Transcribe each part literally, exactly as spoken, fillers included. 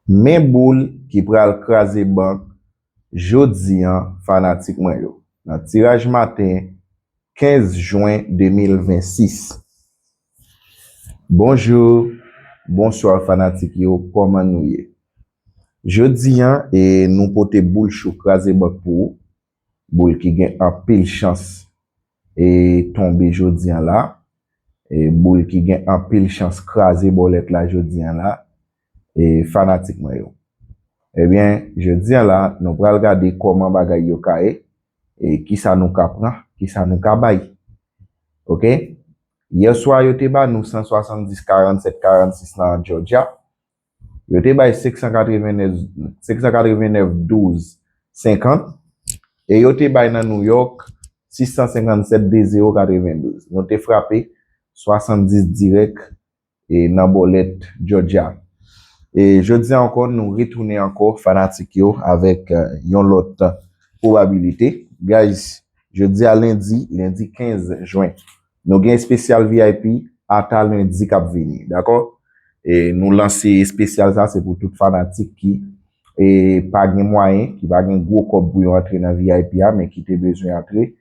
Men boul ki pral kraze bank jodi an, fanatik mwen yo, nan tiraj maten kenz jen de mil vennsis. Bonjou, bonswa fanatik yo, kòman nou ye? Jodi an, e, nou pote boul cho kraze bank pou ou. Boul ki gen anpil chans, e, tonbe jodi an la. E, boul ki gen anpil chans kraze bòlèt la jodi an la. E, fanatik mwen yo. Ebyen, jodi an la, nou pral gade kòman bagay yo ka ye, e kisa nou ka pran, kisa nou ka bay. Oke? Yè swa, yo te ba nou san swasanndis karannsèt karannsis nan Georgia. Yo te bay senk san katrevennnèf, senk san katrevennnèf douz senkant. E yo te bay nan New York sis san senkannsèt de zewo katrevendouz. Nou te frape swasanndis dirèk, e, nan bòlèt Georgia. E jodi a ankò, nou retounen ankò, fanatik yo, avèk, eh, yon lòt pwobabilite. Guys, jodi a lendi, lendi kenz jen. Nou gen espesyal V I P ata lendi k ap vini, dakò? E nou lanse espesyal sa, se pou tout fanatik ki, e, pa gen mwayen, ki pa gen gwo kòb pou yo antre nan V I P a, men ki te bezwen antre,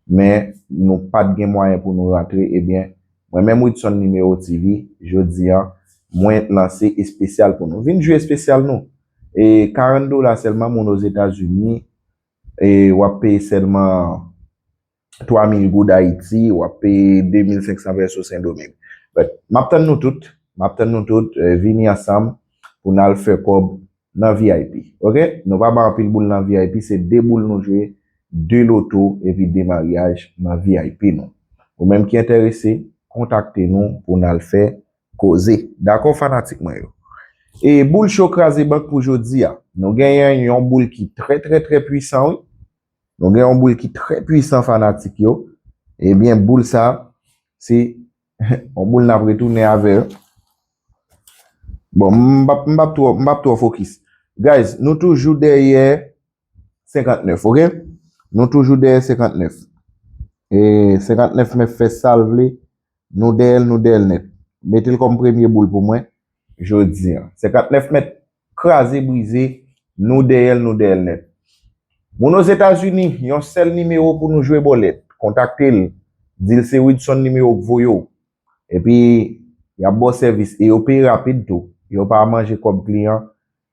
men nou pa t gen mwayen pou nou rantre, ebyen, mwen menm Widson Nimewo T V, jodi a, mwen lanse espesyal pou nou. Vin jwi espesyal nou. E karant dola sèlman, moun Ozetazini, e w ap peye sèlman twa mil goud Ayiti, w ap peye de mil senk san pèso Sendomeng. But, m ap tann nou tout, m ap tann nou tout, eh, vini ansanm pou n al fè kòb nan V I P. Oke? Nou pa bay anpil boul nan V I P, se de boul nou jwe, de loto epi de maryaj nan V I P nou. Ou menm ki enterese, kontakte nou pou n al fè koze. Dakò, fanatik mwen yo? E boul cho kraze bank pou jodi a. Nou genyen yon boul ki trè, trè, trè pwisan, wi. Nou gen yon boul ki trè pwisan, fanatik yo. Ebyen, boul sa, se yon boul n ap retounen avè l. Bon, m p ap, m p ap twò, m p ap twò fokis. Guys, nou toujou dèyè senkantnèf, oke? Nou toujou dèyè senkantnèf. E senkantnèf mèt fè sa l vle. Nou dèyè l, nou dèyè l nèt. Mete l kòm premye boul pou mwen jodi a. Senkantnèf mèt kraze brize, nou dèyè l, nou dèyè l nèt. Moun Ozetazini, yon sèl nimewo pou nou jwe bòlèt. Kontakte l. Di l se Widson Nimewo k voye w. Epi, y ap ba w sèvis. E yo peye rapid tou. Yo pa manje kòb kliyan.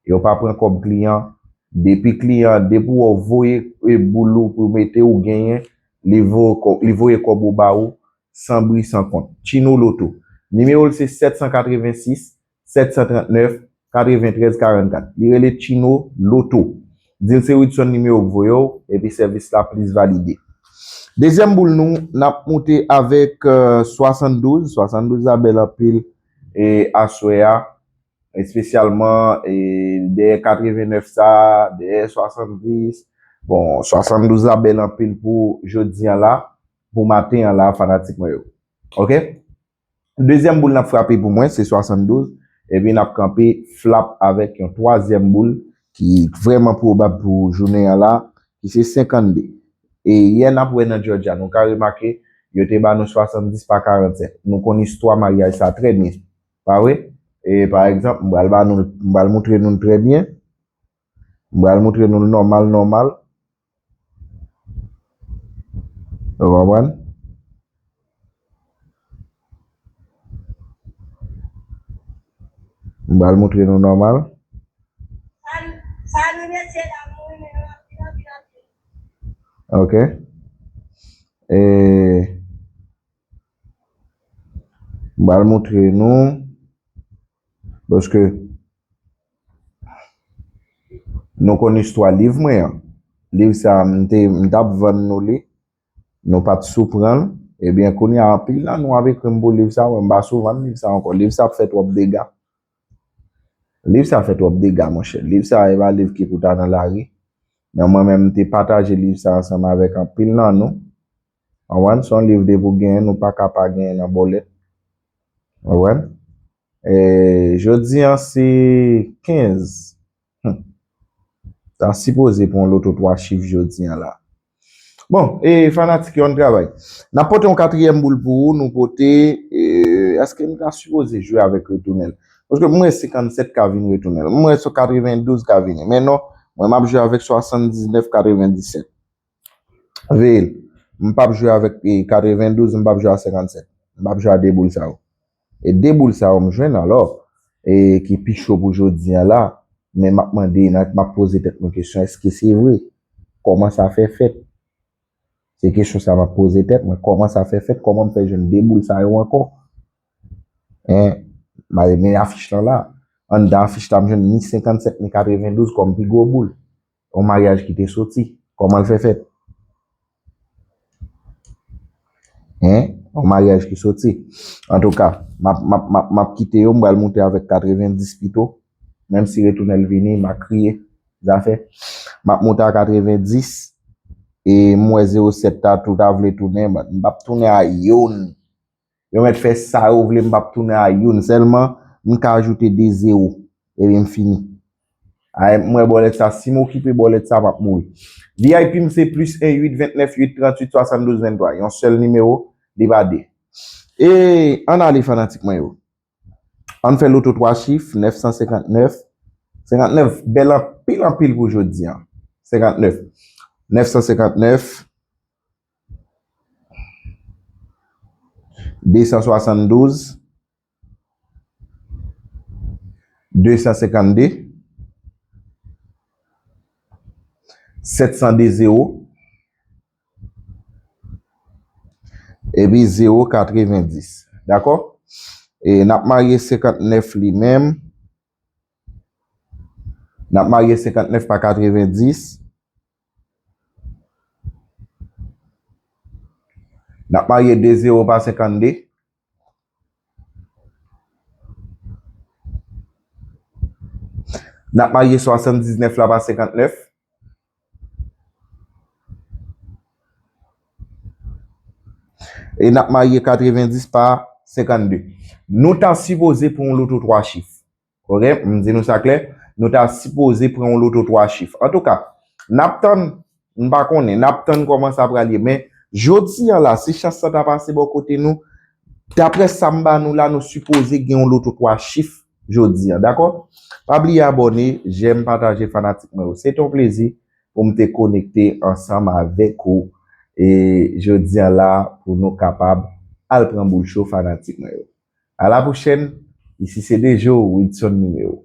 Yo pa pran kòb kliyan. Depi kliyan, depi w voye, e, boul ou pou mete, ou genyen, li voye kò-, li voye kòb ou ba ou, san bri, san kont. Chino Loto. Nimewo l se sèt san katrevensis, sèt san trannèf, katreventrèz karannkat. Li rele Chino Loto. Di l se Widson Nimewo k voye w, epi sèvis la plis valide. Dezyèm boul nou, n ap moute avèk, eh, swasanndouz. Swasanndouz la bèl anpil, e, aswè a. Espesyalman, e, dèyè katrevennèf sa, dèyè swasanndis. Bon, swasanndouz la bèl anpil pou jodi an la, pou maten an la, fanatik mwen yo. Oke? Dezyèm boul n ap frape pou mwen, se swasanndouz. Epi n ap kanpe flap avèk yon twazyèm boul ki vrèman pwobab pou jounen an la, ki se senkannde. E yè n ap wè nan Georgia, nou ka remake, yo te ba nou swasanndis pa karannsèt. Nou konn istwa maryaj sa trè byen. Pa vre? E pa egzanp, m pral ba nou, m pral moutre nou l trè byen. M pral moutre nou l nòmal, nòmal. Ou konprann? M pral moutre nou nòmal. Ok. E M pral moutre nou, paske nou konn istwa liv mwen an. Liv sa a, m te, m t ap vann nou li. Nou pa t sou pran l. Ebyen, kounye a, anpil nan nou ap ekri m pou liv sa a, mwen m pa sou vann liv sa a ankò. Liv sa a ap fè twòp dega. Liv sa fè twòp dega, monchè. Liv sa e pa liv ki pou ta nan lari. Men mwen menm, m te pataje liv sa ansanm avèk anpil nan nou. Konprann? Se yon liv depi w genyen, nou pa ka pa genyen nan bòlèt. Konprann? E, jodi an se kenz. Hmm. Ta sipoze pran loto twa chif jodi an la. Bon, e fanatik yo, ann travay. N ap pote yon katriyèm boul pou ou, nou pote, e, èske m ta sipoze jwe avèk retounen l? Paske m wè senkannsèt ka vin retounen. M wè katrevendouz ka vini. Men non, mwen m ap jwe avèk swasanndiznèf katrevendiset. Veye l. M p ap jwe avèk eh, katrevendouz, m p ap jwe a senkannsèt. M p ap jwe a de boul sa yo. E de boul sa yo m jwenn alò, e ki pi cho pou jodi a la, men m ap mande, m ap poze tèt mwen kesyon, èske se vre? Kòman sa fè fèt? Se kesyon sa m ap poze tèt mwen, kòman sa fè fèt? Kòman m fè jwenn de boul sa yo ankò? Hein? Men afich lan la. Anndan afich la, m jwenn ni senkannsèt ni katrevendouz kòm pi gwo boul. Yon maryaj ki te soti. Kòman l fè fèt? Hein? Yon maryaj ki soti. Antouka, m ap, m ap, m ap, m ap kite yo, m pral moute avèk katrevendis pito. Menm si retounen l vini, m a kriye. Zafè. M ap moute a katrevendis. E m wè zewo sèt ta tou ta vle tounen. M p ap tounen a youn. Yo mèt fè sa yo vle, m p ap tounen a youn. Sèlman, m ka ajoute de zewo. Epi m fini. Ay, m wè bòlèt sa. Si m okipe bòlèt sa, m ap mouri. V I P m se plis en uit ventnèf uit tranntuit swasanndouz venntwa. Yon sèl nimewo, li pa de. E, ann ale fanatik mwen yo. Ann fè loto twa chif, nèf san senkantnèf. Senkantnèf, bèl anpil, anpil pou jodi a. Senkantnèf. Nèf san senkantnèf. De san swasanndouz. De san senkannde. Sèt san de zewo. Epi zewo katrevendis. Dakò? E n ap marye senkantnèf li menm. N ap marye senkantnèf pa katrevendis. N ap marye de zewo pa senkannde. N ap marye swasanndiznèf la pa senkantnèf. E n ap marye katrevendis pa senkannde. Nou ta sipoze pran yon loto twa chif. Oke, m di nou sa klè, nou ta sipoze pran yon loto twa chif. Antouka, n ap tann, m pa konnen, n ap tann kòman sa pral ye. Men, jodi a la, si chans sa ta pase bò kote nou, daprè sa m ba nou la, nou sipoze gen yon loto twa chif jodi a, dakò? Pa bliye abòne, jèm, pataje fanatik mwen yo. Se te yon plezi pou m te konekte ansanm avèk ou. E jodi a la, pou nou kapab al pran boul cho fanatik mwen yo. A la pwochèn, isi se Dejo, Wilson Nimewo.